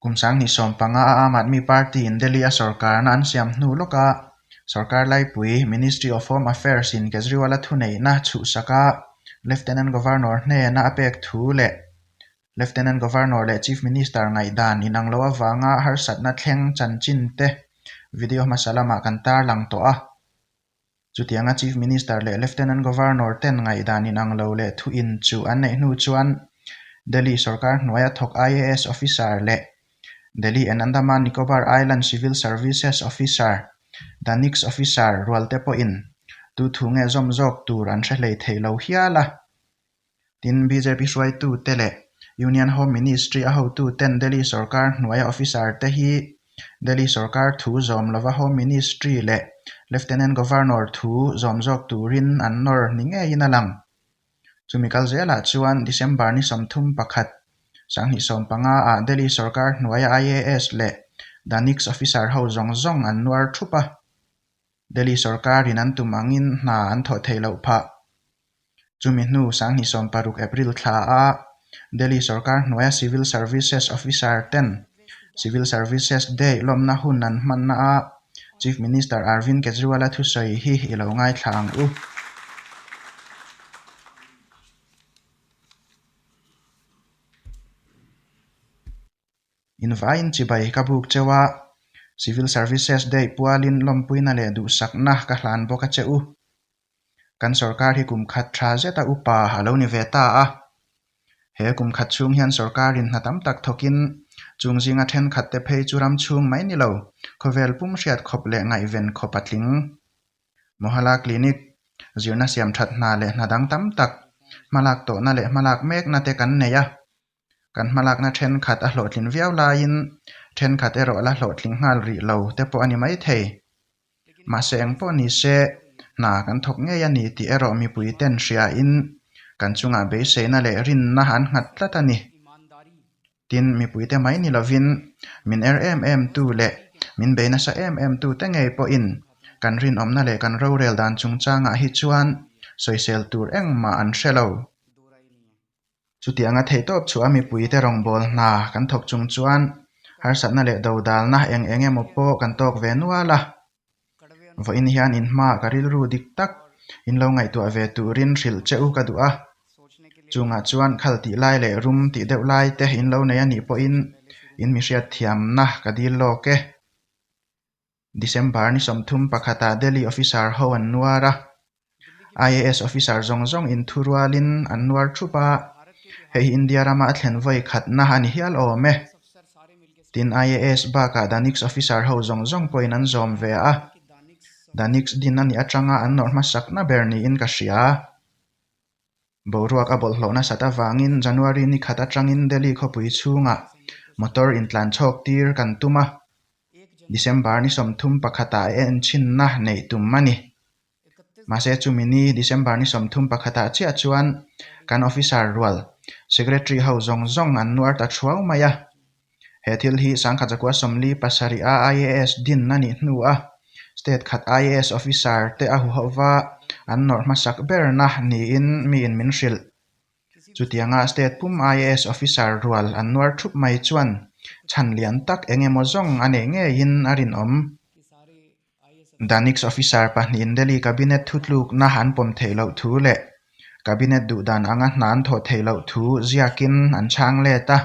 Kum 2015 a Aam Aadmi Party in Delhi a sorkarna an siam hnu lawka sorkar laipui Ministry of Home Affairs in Kejriwal a thuneihna chhuhsaka Lieutenant Governor hnena a pek thu leh Lieutenant Governor leh Chief Minister ngaihdan inang lo avanga harsatna thleng chanchin te video hmasa lamah kan tarlang tawh a. Chutianga Chief Minister leh Lieutenant Governor ten ngaihdan inang lo leh thu in chu an neih hnu chuan Delhi sorkar hnuaia thawk IAS officer leh Delhi and Andaman Nicobar Island Civil Services officer, Daniks officer rualte pawhin tu thu nge zawm zawk tur an hre hlei thei lo hial a. Tin, bjp hruaitute leh Union Home Ministry a hotuten Delhi sorkar hnuaia officer te hi Delhi sorkar thu zawm lova Home Ministry leh Lieutenant Governor thu zawm zawk turin an nawr ni ngeiin a lang. Chumi kal zelah chuan December ni 31, 2015 ah Delhi sorkar hnuaia IAS leh Daniks officer ho zawng zawng an nuar thup a. Delhi sorkarin an tum angin hna an thawh theih loh phah. Chumi hnu 2016 April thla a Delhi sorkar hnuaia Civil Services Officer ten Civil Services Day lawmna hun an hmanna a Chief Minister Arvind Kejriwal a thusawi hi i lo ngaithla ang u. Invaiin chibai ka buk cheu a, Civil Services Day pualin lawmpuina leh duhsakna ka hlan bawk a che u. Kan sorkar hi kum khat tha zeta upa a lo ni ve ta a. He kum khat chhung hian sorkarin hna tam tak thawkin chung zinga thenkhat te phei chu ram chhung mai ni lo, khawvel pum hriat khawp leh ngaihven khawp a tling. Mohalla Clinic, zirna siam that hna leh hna dang tam tak, hmalak tawhna leh hmalak mekna te kan nei a. Kan hmalakna thenkhat a hlawhtlin viau laiin thenkhat erawh la hlawhtling nghal rih lo te pawh a ni maithei. Mahse eng pawh ni se, hna kan thawk ngei a ni tih erawh mipui ten hriain kan chungah beiseina leh rinna an nghat tlat a ni. Tin, mipuite mai ni lovin min er em em tu leh min bei nasa em em tu te ngei pawhin kan rinawmna leh kan rorel dan chungchangah hi chuan sawisel tur engmah an hre lo. Chutianga theihtawp chhuah a mipuite rawngbâwl hna kan thawk chung chuan harsatna leh dodalna eng eng emaw pawh kan tâwk ve nual a. Vawiin hian in hmaah ka rilru dik tak in lo ngaihtuah ve turin hrilh che u ka duh a. Chungah chuan khal tih lai leh rum tih deuh lai te in lo nei a nih pawhin in mi hriatthiamna ka dil lawk e. December ni 31 ah Delhi officer ho an nuar a, IAS officer zawng zawng inthurualin an nuar thup a, hei hi India rama a thlen vawi khatna a ni hial awm e. Tin, IAS bakah Daniks officer ho zawng zawng pawhin an zawm ve a, Daniks din a nih atanga an nawrh hmasakna ber niin ka hria. Boruak a bawlhhlawh nasat avangin January ni khat atangin Delhi khawpui chhungah motor intlan chhawk tir kan tum a, December ni 31 ah enchhinna neih tum a ni. Mahse chumi ni December ni 31 ah chiah chuan kan officer rual, secretary ho zawng zawng an nuar ta thuau mai a. He thil hi 1977 a IAS din a nih hnu a state khat IAS officer te a huhova an nawrh hmasak berna niin miin min hrilh. Chutianga state pum IAS officer rual an nuar thup mai chuan chhan lian tak eng emaw zawng a neih ngeiin a rinawm. Daniks officer pahnihin Delhi Cabinet thutlukna an pawm theih loh thu leh Cabinet duhdan anga hna an thawh theih loh thu ziakin an chhang let a.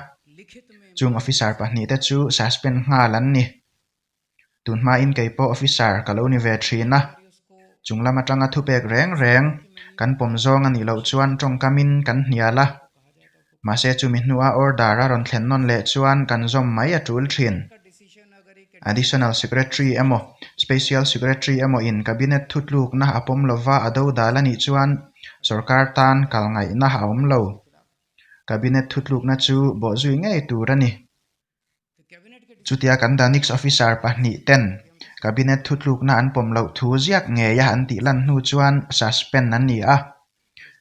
Chung officer pahnihte chu suspend nghal an ni. Tun hmain kei pawh officer ka lo ni ve thin a, chung lam atanga thupek reng reng kan pawm zawng a nih loh chuan tawngkamin kan hnial a. Mahse chumi hnua order a rawn thlen nawn leh chuan kan zawm mai a tul thin. Additional Secretary emaw Special Secretary emaw in Cabinet thutlukna a pawm lova a dodal a nih chuan sorkar tan kal ngaihna a awm lo. Cabinet thutlukna chu bawhzui ngei tur a ni. Chutia kan Daniks officer pahnih ten Cabinet thutlukna an pawm loh thu ziak ngeia an tih lan hnu chuan suspend an ni a.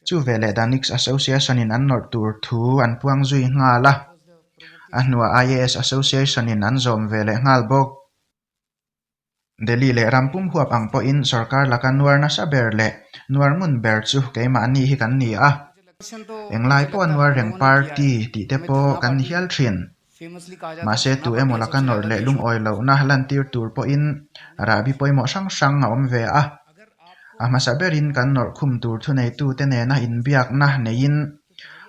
Chu veleh Daniks Association in an nawrh tur thu an puang zui nghal a. A hnuah IAS Association in an zawm ve leh nghal bawk. Delhi leh ram pum huap ang pawhin sorkar laka nuar nasa ber leh nuar ngun ber chu keimahni hi kan ni a. Englai pawh a nuar reng party tih te pawh kan ni hial thin. Mahse, tu emaw laka nawrh leh lungawi lohna lantir tur pawhin rahbi pawimawh hrang hrang a awm ve a. A hmasa berin kan nawrh khum tur thuneitute nena inbiakna neiin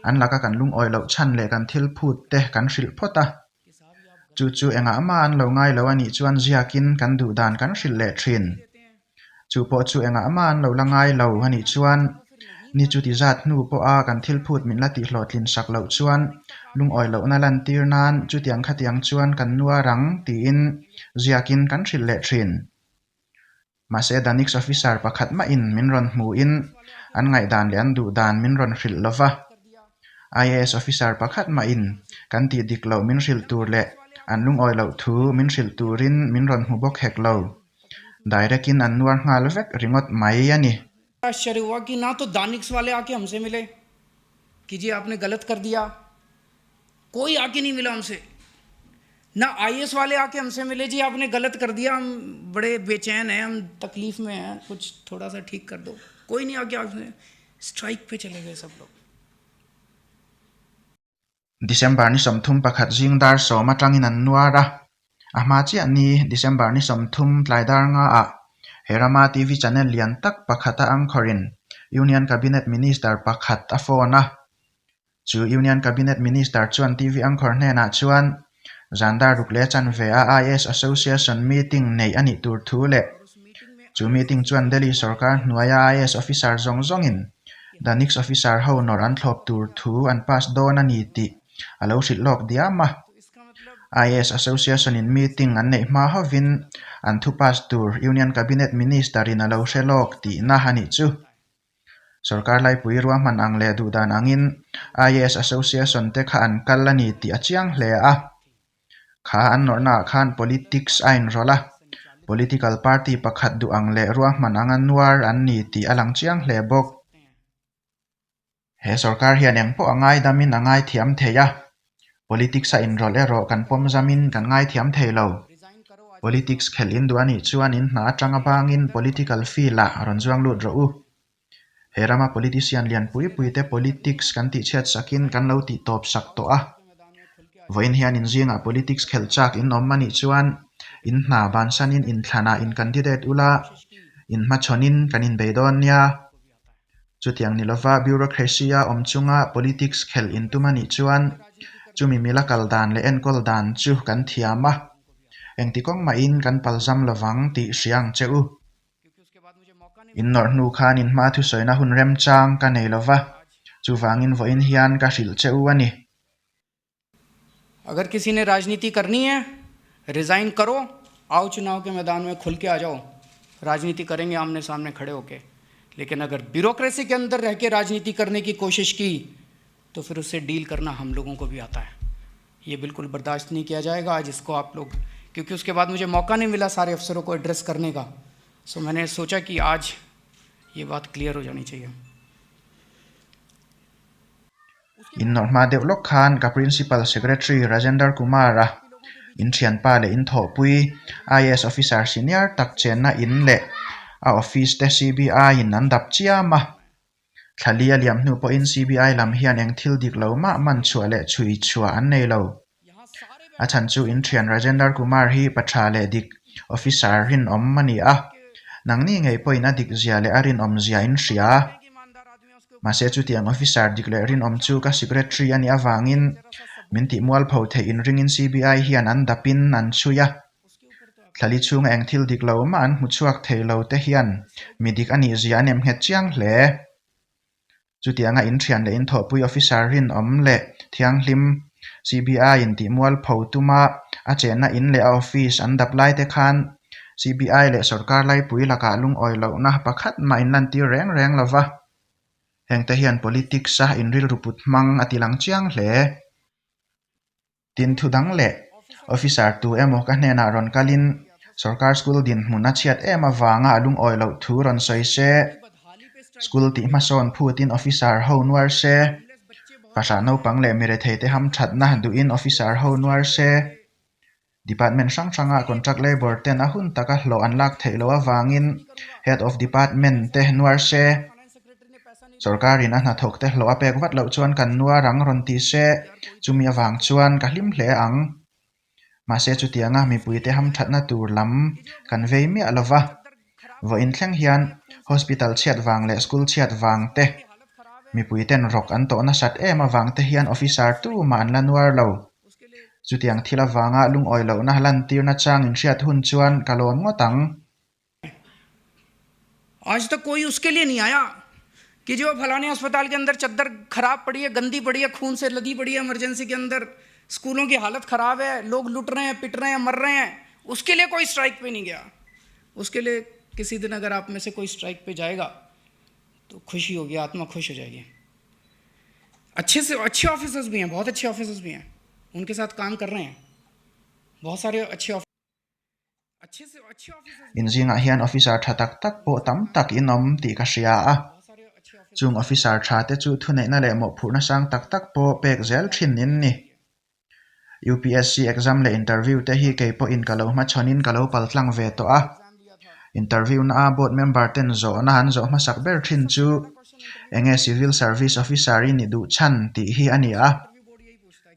an laka kan lungawi loh chhan leh kan thil phut te kan hrilh phawt a. Chu chu engah mah an lo ngai lo a nih chuan ziakin kan duh dan kan hrilh leh thin. Chu pawh chu engah mah an lo la ngai lo a nih chuan ni chuti zat hnu pawha kan thil phut min la tihhlawhtlin sak loh chuan lungawi lohna lantir nan chutiang khatiang chuan kan nuar ang tiin ziakin kan hrilh leh thin. Mahse Danix officer pakhat mahin min rawn hmuhin an ngaihdan leh an duhdan min rawn hrilh lo va. IAS officer pakhat mahin kan tih dik loh min hrilh tur leh an lungawi loh thu min hrilh turin min rawn hmu bawk hek lo. Direct in an nuar nghal vek ringawt mai a ni. आश्चर्य हुआ कि ना तो दानिक्स वाले आके हमसे मिले कि जी आपने गलत कर दिया कोई आके नहीं मिला हमसे ना आईएएस वाले आके हमसे मिले जी आपने गलत कर दिया हम बड़े बेचैन हैं हम तकलीफ में हैं कुछ थोड़ा सा ठीक कर दो कोई नहीं आके आपने स्ट्राइक पे चले गए सब लोग December ni 31 zing dar sawm atangin an nuar a, a hma chiah ni December ni 30 tlai dar nga ah he rama TV channel lian tak pakhata anchor-in Union Cabinet Minister pakhat a phone a. Chu Union Cabinet Minister chuan TV anchor hnenah chuan zan dar ruk leh chanve a IAS Association meeting neih a nih tur thu leh chu meeting chuan Delhi sorkar hnuaia IAS officer zawng zawngin Danix officer ho nawrh an thlawp tur thu an pass dawn a ni tih a lo hrilh lawk diam a. IAS Association in meeting an neih hma hovin an thu pass tur Union Cabinet Minister in a lo hre lawk tihna a nih chu. Sorkar laipui ruahman ang leh duhdan angin IAS Association te kha an kal a ni tih a chiang hle a. Kha an nawrhnaah khan politics a inrawlh a, political party pakhat duh ang leh ruahman anga nuar an ni tih a lang chiang hle bawk. He sorkar hian eng pawh a ngaidamin a ngaithiam thei a, politics a inrawlh erawh kan pawm zamin kan ngaithiam thei lo. Politics khelh in duh a nih chuan in hna atanga bangin political field-ah rawn zuang lut rawh u. He rama politician lian pui pui te politics kan tihchhiat sakin kan lo tih tawp sak tawh a. Vawiin hian in zingah politics khelh chak in awm a nih chuan in hna bansanin inthlanah in candidate ula, in hmachhawnin kan inbei dawn nia. Chutiang ni lova bureaucracy-a awm chunga politics khelh in tum a nih chuan chumi mila kal dan leh enkawl dan chu kan thiam a, engti kawng mahin kan palzam lovang tih hria ang che u. In nawrh hnu khan in hma thusawina hun remchang ka nei lova, chuvangin vawiin hian ka hrilh che u a ni. अगर किसी ने राजनीति करनी है resign करो आओ चुनाव के मैदान में खुल के आ जाओ राजनीति करेंगे आमने सामने खड़े होके लेकिन अगर ब्यूरोक्रेसी के अंदर रह के राजनीति करने की कोशिश की तो फिर उससे डील करना हम लोगों को भी आता है ये बिल्कुल बर्दाश्त नहीं किया जाएगा आज इसको आप लोग क्योंकि उसके बाद मुझे मौका नहीं मिला सारे अफसरों को एड्रेस करने का सो मैंने सोचा कि आज ये बात क्लियर हो जानी चाहिए In nawrh hma deuh lawk khan ka Principal Secretary Rajendar Kumar-a in thianpa leh in thawhpui IAS officer senior tak chenna in leh a office te CBI-in an dap chiam a. Thla li a liam hnu pawhin CBI lam hian eng thil dik lo mah man chhuah leh chhui chhuah an nei lo. A chhan chu in thian Rajendar Kumar hi pa tha leh dik officer rinawm a ni a, nangni ngei pawhin a dik zia leh a rinawm zia in hria. Mahse chutiang officer dik leh rinawm chu ka secretary a nih avangin min tih mualpho theih inringin CBI hian an dapin an chhui a. Thlali chhunga eng thil dik lo mah an hmu chhuak thei lo te hian mi dik a nih zia an em nghet chiang hle. Chutianga in thian leh in thawhpui officer rinawm leh thianghlim CBI in tih mualpho tuma a chenna in leh a office an dap lai te khan CBI leh sorkar laipui lakah lungawi lohna pakhat mah in lantir reng reng lo va. Hengte hian politics a in rilru put hmang a ti lang chiang hle. Tin thu dang leh officer tu emaw ka hnenah rawn kalin sorkar school dinhmun a chhiat em avanga a lungawi loh thu rawn sawi se, school tih hmasawn phutin officer ho nuar se, fahrah naupang leh miretheite hamthatna duhin officer ho nuar se, department hrang hranga contract labour ten a hun taka hlawh an lak theih loh avangin head of department te nuar se. Sorkarin a hnathawkte hlawh a pek vat loh chuan kan nuar ang rawn ti se, chumi avang chuan ka hlim hle ang. Mahse chutianga mipuite hamthatna tur lam kan vei miah lo va, vawiin thleng hian hospital chhiat vang leh school chhiat vang te, mipuiten rawk an tawh nasat em avang te hian officer tumah an la nuar lo. Chutiang thil avanga lungawi lohna lantirna chang inhriat hun chuan ka lawm ngawt ang. आज तक कोई उसके लिए नहीं आया कि जो फलाने अस्पताल के अंदर चद्दर खराब पड़ी है, गंदी पड़ी है, खून से लदी पड़ी है, इमरजेंसी के अंदर स्कूलों की हालत खराब है, लोग लुट रहे हैं, पिट रहे हैं, मर रहे हैं, उसके लिए कोई स्ट्राइक पे नहीं गया। उसके लिए किसी दिन अगर आप में से कोई स्ट्राइक पे जाएगा तो खुशी होगी, आत्मा खुश हो जाएगी। अच्छे से अच्छे ऑफिसर्स भी हैं, बहुत अच्छे ऑफिसर्स भी हैं, उनके साथ काम कर रहे हैं बहुत सारे अच्छे In zingah hian officer tha tak tak pawh tam tak in awm tih ka hria a. Chung officer tha te chu thuneihna leh mawhphurhna sang tak tak pawh pek zel thin in ni. UPSC exam leh interview te hi kei pawhin ka lo hmachhawnin ka lo paltlang ve tawh a. Interview na a board member ten zawhna an zawh hmasak ber thin chu enge civil service officer i ni duh chhan tih hi a ni a.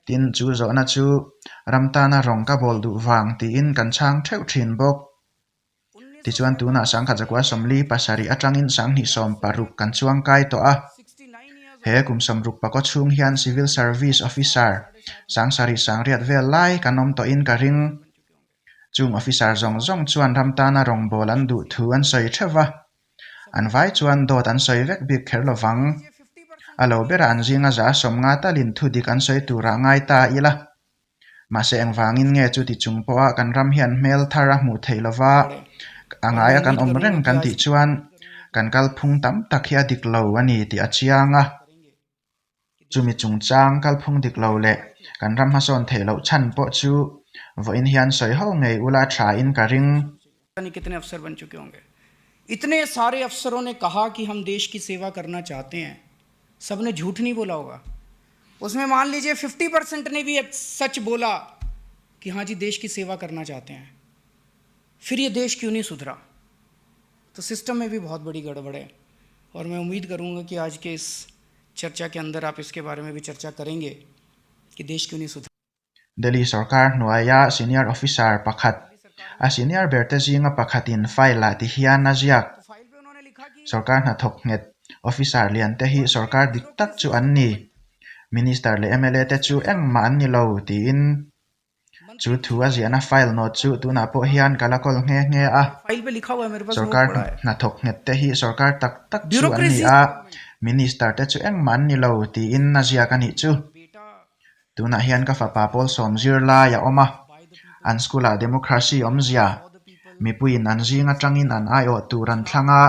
Tin, chu zawhna chu ram tana rawng ka bawl duh vang tiin kan chhang theuh thin bawk. Tichuan tunah sangkhat zakua 47 atangin 2060 kan chuang kai tawh a. He kum 60 pakaw chhung hian Civil Service Officer 7,900 vel lai kan awm tawhin ka ring. Chung officer zawng zawng chuan ram tana rawngbâwl an duh thu an sawi theuh va. An vai chuan dawt an sawi vek bik kher lo vang. A lo berah an zinga 50% talin thu dik an sawi turah ngai ta ila. Mahse engvangin nge chuti chung pawha kan ram hian hmel thar a hmuh theih lova a ngaia kan awm reng kan tih chuan kan kalphung tam tak hi a dik lo a ni tih a chiang a. Chumi chungchang kalphung dik lo leh kan ram hmasawn theih loh chhan pawh chu vawiin hian sawi ho ngei ula thain ka ring. इतने सारे अफसरों ने कहा कि हम देश की सेवा करना चाहते हैं, सबने झूठ नहीं बोला होगा। उसमें मान लीजिए 50% ने भी सच बोला कि हाँ जी देश की सेवा करना चाहते हैं, फिर ये देश क्यों नहीं सुधरा? तो सिस्टम में भी बहुत बड़ी गड़बड़ है और मैं उम्मीद करूँगा कि आज के इस चर्चा के अंदर आप इसके बारे में भी चर्चा करेंगे कि देश क्यों नहीं सुधरा। Delhi sorkar hnuaia senior officer pakhat, a senior berte zinga pakhatin file-ah ti hian a ziak. Sorkar hnathawk nghet officer lian te hi sorkar dik tak chu an ni. Minister leh mla te chu engmah an ni lo tiin chu thu a ziahna file note chu tunah pawh hian ka la kawl nghe nghe a. Sorkar hnathawk nghet te hi sorkar tak tak chu an ni a, minister te chu engmah an ni lo tiin a ziak a nih chu. Tunah hian ka fapa pawl sawm zir lai a awm a, an school-ah democracy awmzia, mipuiin an zing atangin an aiawh tur an thlang a,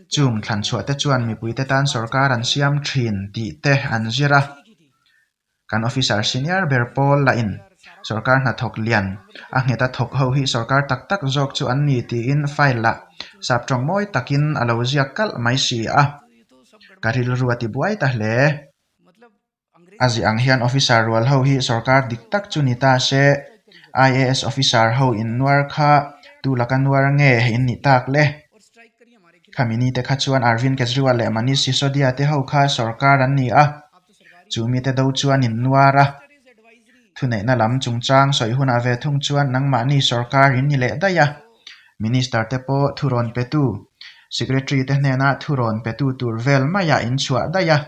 chung thlanchhuah te chuan mipuite tan sorkar an siam thin tih te an zir a. Kan officer senior ber pawl lahin sorkar hnathawk lian, a nghet a thawk ho hi sorkar tak tak zawk chu an ni tiin file-ah sap tawng mawi takin a lo ziak kalh mai si a. Ka rilru a tibuai ta hle. A ziah ang hian officer rual ho hi sorkar dik tak chu ni ta se, IAS officer ho innuar kha tu laka nuar nge in nih tak le? Khami ni te kha chuan Arvind Kejriwal leh Manish Sisodia te ho kha sorkar an ni a, chu mite do chuan innuar a. Thuneihna lam chungchang sawi hunah ve thung chuan nangmahni sorkar in ni leh daih a, Minister te pawh thurawn petu, Secretary te hnena thurawn petu tur vel maiah in chhuah daih a.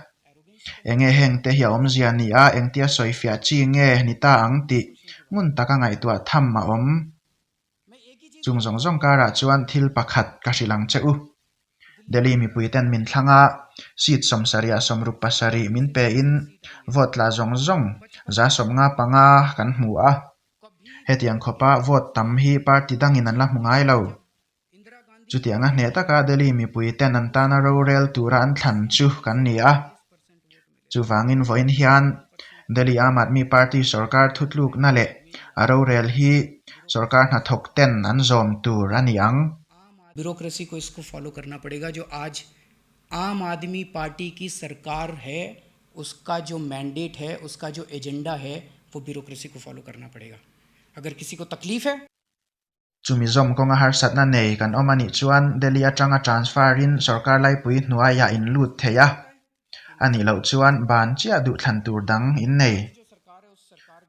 Enge heng te hi a awmzia ni a, engtia sawifiah chi nge ni ta ang tih ngun taka ngaihtuah tham a awm. Chung zawng zawng karah chuan thil pakhat ka hrilh ang che u. Delhi mipui ten min thlang a, seat 77 ah 67 min pe in vote tla zawng zawng 55% kan hmu a. Hetiang khawpa vote tam hi party dangin an la hmu ngai lo. Chutianga hneh taka Delhi mipui ten an tana rorel tura an thlan chu kan ni a. Chuvangin vawiin hian Delhi Aam Aadmi Party sorkar thutlukna leh a rorel hi sorkar hnathawk ten an zawm tur a ni ang. Bureaucracy ko isko follow karna padega jo aaj Aam Aadmi Party ki sarkar hai uska jo mandate hai uska jo agenda hai wo bureaucracy ko follow karna padega agar kisi ko takleef hai. Chumi zawm kawnga harsatna nei kan awm a nih chuan Delhi atanga transfer in sorkar laipui hnuaiah in lut thei a. A nih loh chuan ban chiah duhthlan tur dang in nei.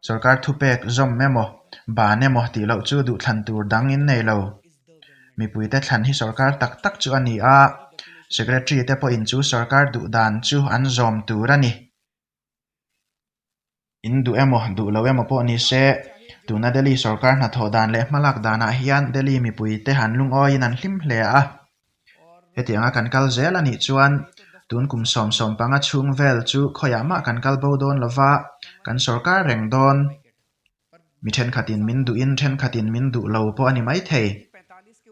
Sorkar thupek zawm emaw, ban emaw tih loh chu duhthlan tur dang in nei lo. Mipuite thlan hi sorkar tak tak chu a ni a, Secretary te pawhin chu sorkar duh dan chu an zawm tur a ni. In duh emaw, duh lo emaw pawh ni se, tuna Delhi sorkar hnathawh dan leh hmalak danah hian Delhi mipuite an lungawiin an hlim hle a. Hetianga kan kal zel a nih chuan tun kum 75 chhung vel chu khawiah mah kan kal bo dawn lova, kan sorkar reng dawn. Mi thenkhatin min duhin thenkhatin min duh lo pawh a ni maithei.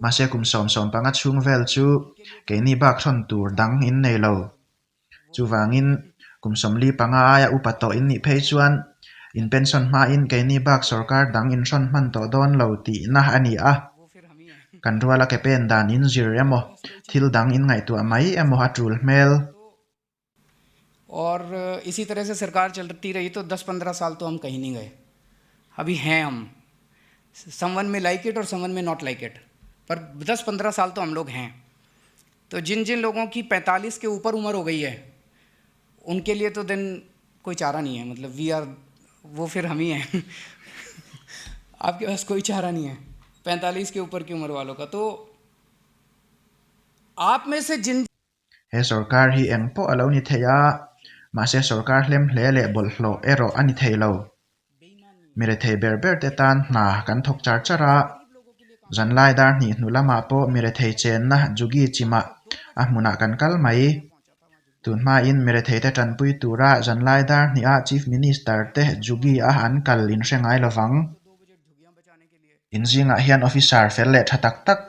Mahse kum 75 chhung vel chu keini bak hrawn tur dang in nei lo. Chuvangin, kum 45 aia upa tawh in nih phei chuan in pension hmain keini bak sorkar dang in hrawn hman tawh dawn lo tihna a ni a. Kan ruala ke pen dan in zir emaw, thil dang in ngaihtuah mai emaw a tul hmel. और इसी तरह से सरकार चलती रही तो 10-15 साल तो हम कहीं नहीं गए। अभी हैं हम, someone may like it और someone may not like it, पर 10-15 साल तो हम लोग हैं। तो जिन जिन लोगों की 45 के ऊपर उम्र हो गई है उनके लिए तो दिन कोई चारा नहीं है, मतलब we are, वो फिर हम ही हैं। आपके पास कोई चारा नहीं है 45 के ऊपर की उम्र वालों का। तो आप में से जिन He sorkar hi eng pawh a lo ni thei a, mahse sorkar hlem hle leh bawlhhlawh erawh a ni thei lo. Mi rethei ber ber te tan hna kan thawk char char a, zanlai dar hnih hnu lamah pawh mi rethei chenna Jugi chimah a hmunah kan kal mai. Tun hmain mi rethei te tanpui tura zanlai dar hniha Chief Minister te Jugi a an kal in hre ngai lovang. In zingah hian officer fel leh tha tak tak,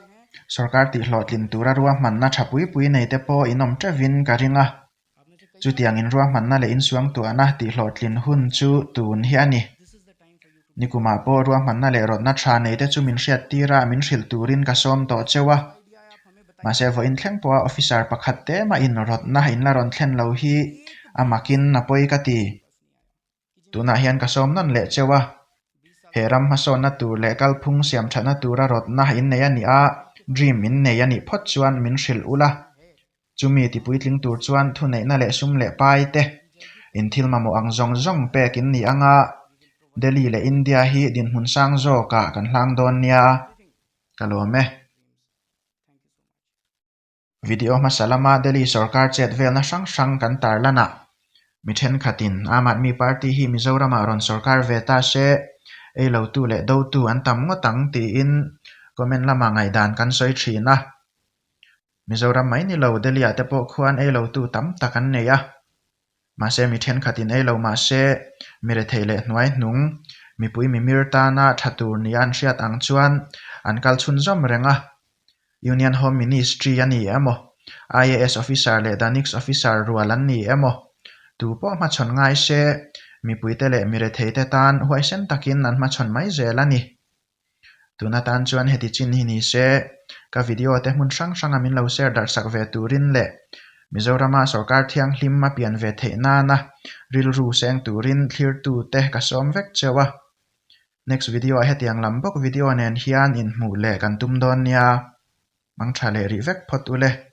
sorkar tihhlawhtlin tura ruahmanna tha pui pui nei te pawh in awm teuhin ka ring a. Chutiang in ruahmanna leh insuangtuahna tihhlawhtlin hun chu tun hi a ni. Nikumah pawh ruahmanna leh rawtna tha nei te chu min hriat tir a, min hrilh turin ka sawm tawh cheu a. Mahse vawiin thleng pawha officer pakhat te mahin rawtna in la rawn thlen lo hi a makin a pawi ka ti. Tunah hian ka sawm nawn leh cheu a, he ram hmasawnna tur leh kalphung siam thatna tura rawtna in nei a nih a, dream in nei a nih phawt chuan min hrilh ula. Chumi tipuitling tur chuan thuneihna leh sum leh pai te in thil mamawh ang zawng zawng pek in ni anga, Delhi leh India hi dinhmun sang zawkah kan hlang dawn nia. Ka lawm e. Video hmasa lama Delhi sorkar chet velna hrang hrang kan tarlan ah mi thenkhatin Aam Aadmi Party hi Mizoramah rawn sorkar ve ta se, ei lotu leh dotu an tam ngawt ang tiin comment lamah ngaihdan kan sawi thin a. Mizoram mai ni lo Delhi-ah te pawh khuan ei lotu tam tak an nei a. Mahse mi thenkhatin ei lo mahse mi rethei leh hnuai hnung mipui mimir tana tha tur nia an hriat ang chuan an kal chhunzawm reng a. Union Home Ministry a ni emaw, IAS officer leh Daniks officer rual an ni emaw, tu pawh hmachhawn ngai se mipuite leh mi retheite tan huaisen takin an hmachhawn mai zel a ni. Tun atan chuan heti chin hi ni se, ka video te hmun hrang hranga min lo share darh sak ve turin leh Mizorama sorkar thianghlim a pian ve theih nana rilru seng turin thlirtu te ka sawm vek cheu a. Next video ah hetiang lam bawk video nen hian inhmuh leh kan tum dawn nia. Mangtha leh rih vek phawt ule.